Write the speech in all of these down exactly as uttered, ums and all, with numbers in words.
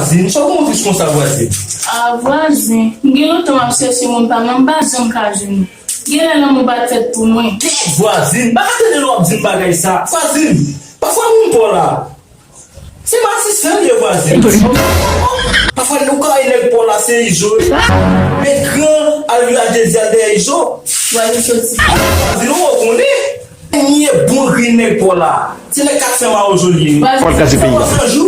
Vwazin, sa w gen yon vis konsa, vwazin? A, vwazen, m gen lontan m ap chèche moun pa m nan, m pa janm ka jwenn ou. Genlè lanmou pa t fèt pou mwen. Kèt, vwazin, m pa ka tande lè w ap di m bagay sa. Vwazin, pafwa moun pa w la, se masisi l ye, vwazin. Pafwa nou ka wè nèg pa w la se Izo. Men gran al viraj de zyèl dèyè Izo. Vwazin soti. Vwazin, ou konnen. Premye bon grenn nèg pa w la. Se nèg k ap fè mawozo l ye. Vwazin. Pòl kase peyi a. San jou.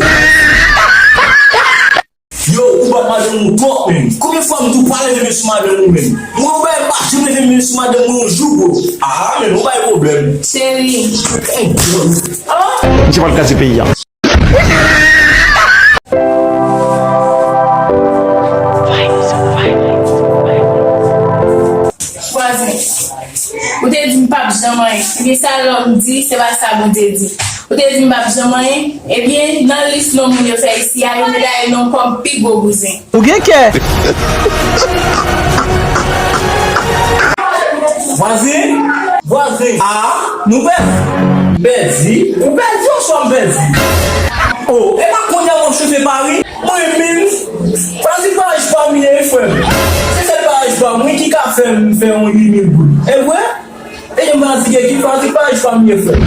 Yo, ou bat madanm ou twòp, menm. Konbyen fwa m di w pa leve men sou madanm ou, menm? Mwen, ou bay m pa janm leve men sou madanm mwen yon jou, bro. Ah, menm, ou bay pwoblèm. Cheri. Misye pral kraze peyi a. Vwazen, ou te di m p ap janm anyen. Ebyen, sa lòm di, se pa sa Bondye di. Ou te di m p ap janm anyen. Ebyen, nan lis non moun yo fè isi a, yo medalye non kòm pi gwo bouzen. Ou gen kè! Vwazen, vwazen, a, nou pèdi. Pèdi? Ou pèdi oswa m pèdi? O, e pa kounye a w ap chofe Pari? Mwen menm, Pratik pa ach pa m ye, frè m. Se sèl pa ach pa m, wi, ki ka fè m fè yon uit mil goud. E vre? E jan m fatige, ki Pratik pa ach pa m ye, frè m.